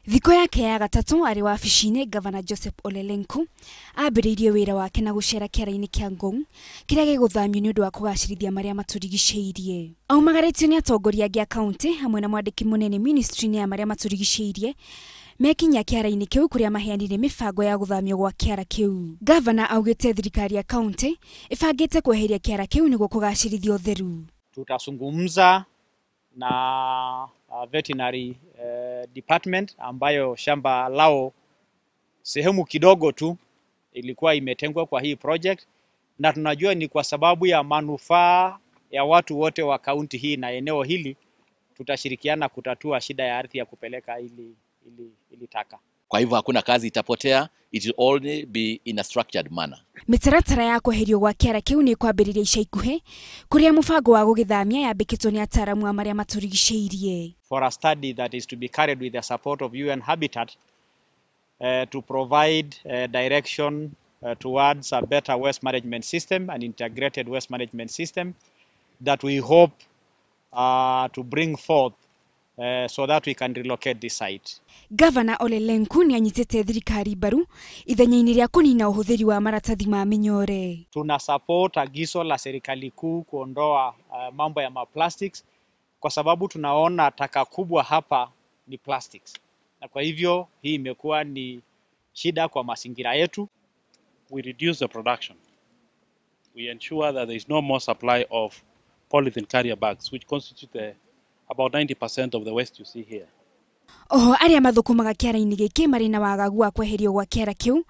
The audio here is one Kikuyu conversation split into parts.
Thikũ yake ya gatatũ arĩ wabici-inĩ, Gavana Joseph Ole Lenku ambĩrĩirie wĩra wake na gũcera kĩara-inĩ kĩa Ngong kĩrĩa gĩgũthamio nĩ ũndũ wa kũgacĩrithia marĩa matũrigicĩirie. Aumagarĩtio nĩ atongoria angĩ a kaunti hamwe na mwandĩki mũnene ministry-inĩ ya marĩa matũrigicĩirie mekinyia kĩara-inĩ kĩu kũrĩa maheanire mĩbango ya gũthamio gwa kĩara kĩu. Gavana augĩte thirikari ya kaunti ĩbangĩte kweheria kĩara kĩu nĩguo kũgacĩrithia ũtheru. Tutazungumza na veterinary department ambayo shamba lao sehemu kidogo tu ilikuwa imetengwa kwa hii project, na tunajua ni kwa sababu ya manufaa ya watu wote wa kaunti hii na eneo hili, tutashirikiana kutatua shida ya ardhi ya kupeleka ili taka. Kwa hivyo hakuna kazi itapotea, it will only be in a structured manner. Mĩtaratara ya kweherio gwa kĩara kĩu nĩ kwambĩrĩria ica ikuhĩ kũrĩa mũbango wa gũgĩthamia yambĩkĩtwo nĩ ataaramu a marĩa matũrigicĩirie. For a study that is to be carried with the support of UN Habitat to provide direction towards a better waste management system, an integrated waste management system that we hope to bring forth so that we can relocate this site. Gavana Ole Lenku nĩ anyitĩte thirikari mbaru ithenya-inĩ rĩa kũnina ũhũthĩri wa maratathi ma mĩnyore. Tuna support agizo la serikali kuu kuondoa mambo ya maplastics kwa sababu tunaona taka kubwa hapa ni plastics, na kwa hivyo hii imekuwa ni shida kwa mazingira yetu. We reduce the production. We ensure that there is no more supply of polythene carrier bags, which constitute about 90% of the waste you see here. Oho arĩa mathũkũmaga kĩara-inĩ gĩkĩ marĩ na wagagu wa kweherio gwa kĩara kĩu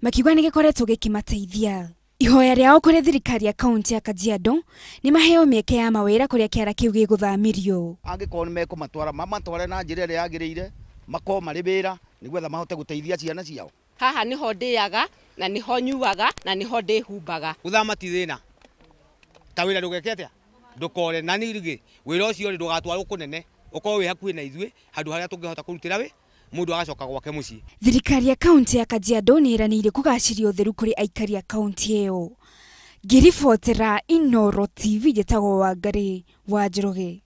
makiuga nĩ gĩkoretwo gĩkĩmateithia. Ihoya rĩao kũrĩ thirikari ya kaunti ya Kajiado nĩ maheo mĩeke ya mawĩra kũrĩa kĩara kĩu gĩgũthamĩrio. Angĩkorwo nĩ mekũmatwara mamatware na njĩra ĩrĩa yagĩrĩire, makorwo marĩ wĩra nĩgetha mahote gũteithia ciana ciao. Haha nĩho ndĩaga na nĩho nyuaga na nĩho ndĩhumbaga. Gũthama ti thĩna, ta wĩra ndũgeke atĩa, ndũkore na ningĩ wĩra ũcio ndũgatwarwo kũnene, ũkorwo wĩ hakuhĩ na ithuĩ handũ harĩa tũngĩhota kũrutĩra wĩ mũndũ agacoka gwake mũciĩ. Thirikari ya kaunti ya Kajiado nĩ ĩranĩire kũgacĩria ũtheru kũrĩ aikari a kaunti ĩyo. Ngĩribotera Inooro TV njĩtagwo Wangari wa Njoroge.